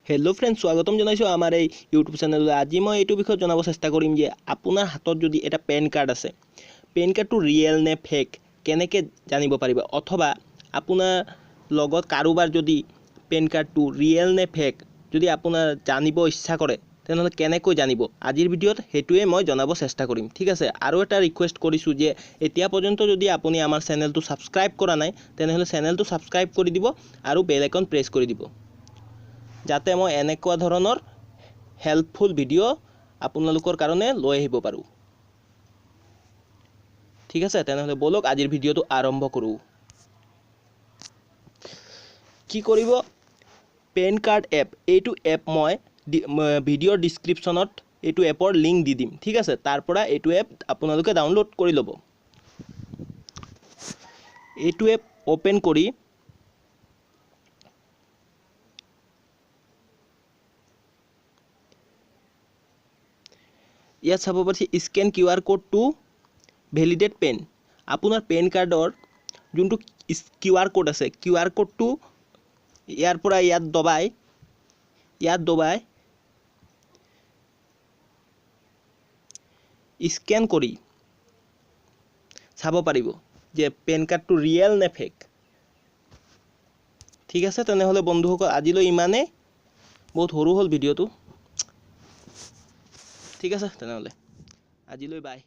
Hello' friend, স্বাগতম জনাইছোঁ আমাৰ এই ইউটিউব চেনেললৈ। আজি মই এইটো বিষয়ত জনাব চেষ্টা কৰিম যে আপোনাৰ হাতত যদি এটা পেন কাৰ্ড আছে, পেন কাৰ্ডটো ৰিয়েল নে ফেক কেনেকৈ জানিব পাৰিব, অথবা আপোনাৰ লগত কাৰোবাৰ যদি পেন কাৰ্ডটো ৰিয়েল নে ফেক যদি আপোনাৰ জানিব ইচ্ছা কৰে তেনেহ'লে কেনেকৈ জানিব, আজিৰ ভিডিঅ'ত সেইটোৱে মই জনাব চেষ্টা কৰিম। ঠিক আছে, আৰু এটা ৰিকুৱেষ্ট কৰিছোঁ যে এতিয়া পৰ্যন্ত যদি আপুনি আমাৰ চেনেলটো ছাবস্ক্ৰাইব কৰা নাই তেনেহ'লে চেনেলটো ছাবস্ক্ৰাইব কৰি দিব আৰু বেল আইকন প্ৰেছ কৰি দিব, যাতে মই এনেকুৱা ধৰণৰ হেল্পফুল ভিডিঅ' আপোনালোকৰ কাৰণে লৈ আহিব পাৰোঁ। ঠিক আছে, তেনেহ'লে ব'লক আজিৰ ভিডিঅ'টো আৰম্ভ কৰোঁ। কি কৰিব, পেন কাৰ্ড এপ, এইটো এপ মই ভিডিঅ'ৰ ডিছক্ৰিপশ্যনত এইটো এপৰ লিংক দি দিম। ঠিক আছে, তাৰ পৰা এইটো এপ আপোনালোকে ডাউনলোড কৰি ল'ব। এইটো এপ অ'পেন কৰি ইয়াত চাব পাৰিছে scan Q R code to validate PAN. আপোনাৰ পেন কাৰ্ডৰ যোনটো কিউ আৰ কোড আছে, কিউ আৰ কোডটো ইয়াৰ পৰা ইয়াত দবাই স্কেন কৰি চাব পাৰিব যে পেন কাৰ্ডটো ৰিয়েল নে ফেক। ঠিক আছে, তেনেহ'লে বন্ধুসকল আজিলৈ ইমানেই, বহুত সৰু হ'ল ভিডিঅ'টো। ঠিক আছে, তেনেহ'লে আজিলৈ বাই।